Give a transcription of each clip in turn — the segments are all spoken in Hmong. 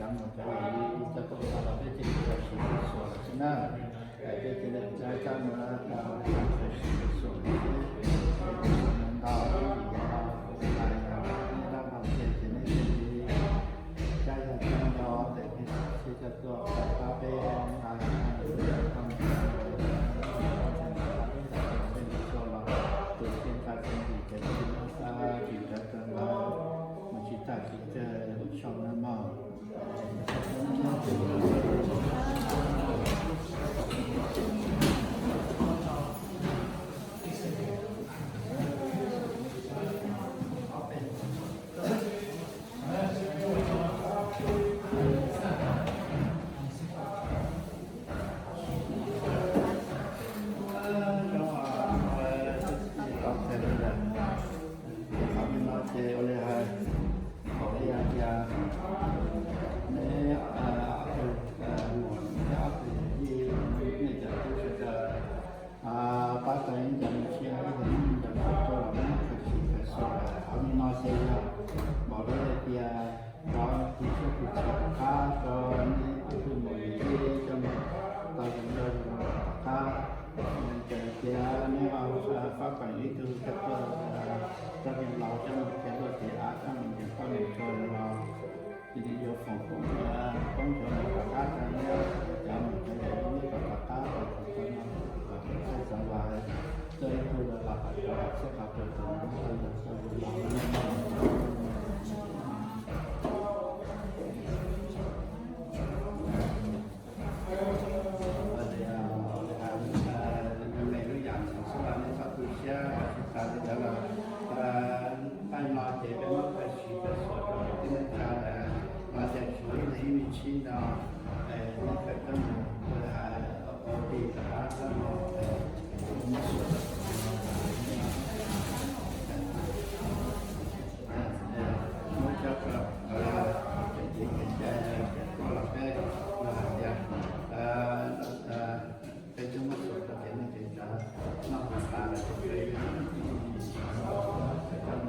Mus cov yawm yij cov tuaj txog los peb cia li khaws siv khaws xuas lawm xwb na. Peb cia li tsa tsab mus tsa khaws siv khaws xuas lawm xwb. Ntau ib yam no kuv hais yog nej dab laug tiag ces nej cia li tsa yog tsa nco ntawm peb sib coj tuaj pab peb nqa peb mus txog los tus txiv ntxawm txiv ntxawm mus tsis tag tsis tsawg ua tsaug na mog. Qhov no ces ua li hais, thaum ib yam tias neb ob tug muam thiab ob tug yij, nej cov tub sawv daws pab tau ib ncaus mus sia ib tug ib ncaus tuaj los muab khaws siv khaws xuas lawm. Qhov no ces yog npaum li hais tias cov tus tshuaj tus txhua tom qab rau nej ob tug muam yij coj mus tau zoo nkauj zoo tom qab. Ces tias neb ho fab peem ib tug coj tuaj, coj tus laus coj mus khiav luaj tim av coj mus ntiav toj ntiav tsua los cia li yuav foom koob, koob cov mus tom qab rau neb cov mus cov yam neb tom qab rau thaum no. Txhaj xav los coj ib tug los los qhov cov txhaj qhov rau tus mus tau yus los. Me lub yam txheeb xwb los nej txhob tu siab, tsis tas li ntawd los nqaij no ces peb muab khaws siv khaws xuas rau tib neeg tsa lawm, no ces tshuav ib me ntsis no, nej khaws coj mus ua ti rov qab coj mus muab xuas. Muab coj rau kev txiv kev cai, kev koj los peb los hais tias peb twb muab xuas rau kev neej kev tsav noj haus tas lawm ces peb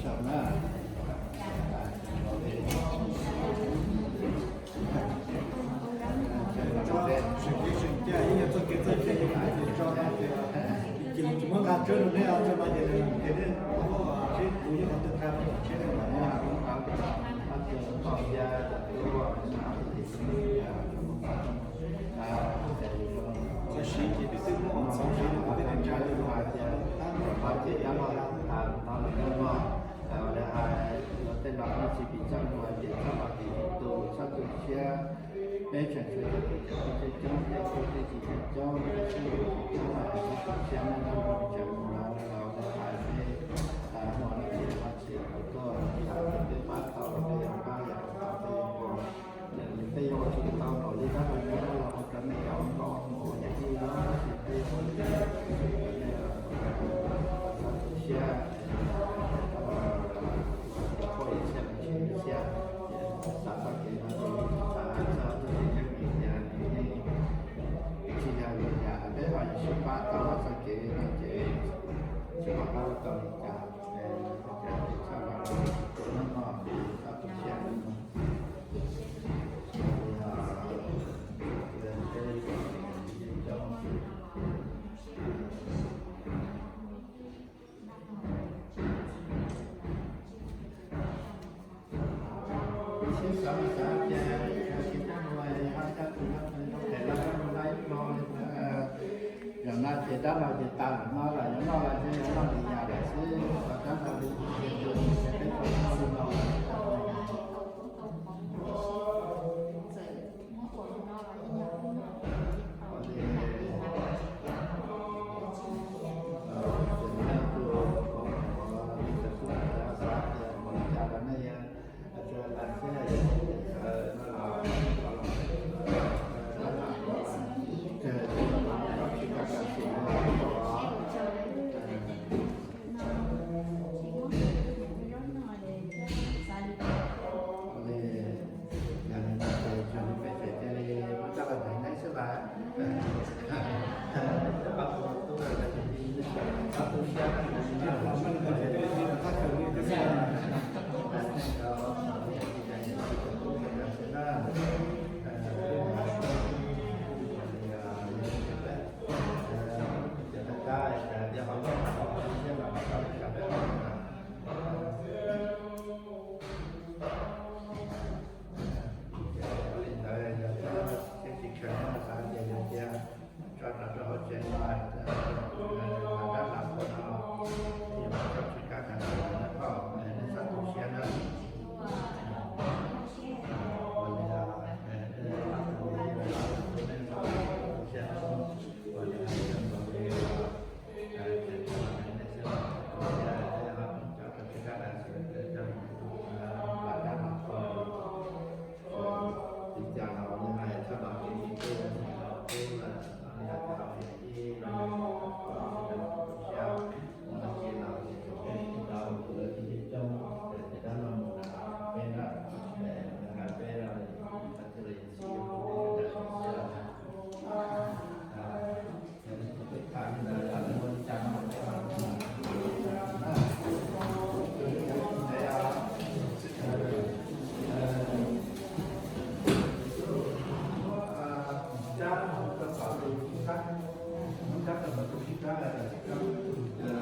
tsaug na. Seem kev seem cai ib yam txoj kev txoj cai ces tso no ces cia li tsis muab nqa tsawb rau neb, tso no ces nws ces neb seb kuv yeej qhov twg nqa tau tsheb no los neb. Txawm siv ces twb twb muab txhom siv rau tej neeg tsa li los hais tias tab tom no ces dab laug tas no lawm no. Lawv hais los tej no peb tsis pim txoj lus hais tias txhob los tim tus, txhob tu siab. Peb tseem tshuav cov kwv cov tij coob coob, tej tub tej kiv coob coob, tej tub coob coob, txhob tu siab, nej nrog rau tseem mus los lawv hais peb hmo no ces no ces kuv tuaj hais tias peb pab tau los peb yuav pab, yam pab peb yuav pab. Peb yuav ua tsis tau npaum li dab laug nyob los ua rau nej cov nkauj mus ua yam li no, tab sis peb ua li nej txhob tu siab, poj yam xiab los tsis yam xiab, xav txoj kev no ces yeej tsis xav txog txoj kev coob vim tias nws yeej tsis yog lwm yam, peb ho yuav sib pab tau txoj kev no ces tsis pom qab ua tau li cas. Txhob tu siab no. Sib xav mas xav tias tsis muaj hab cab tus no tus no phem los coj mus nqa ib plo li. Yog no ces dab laug ces tas lawm no lawm, yuav noj los ces yuav noj li yam lawm xwb, ua dab laug li ces peb tau noj li no. Ntawm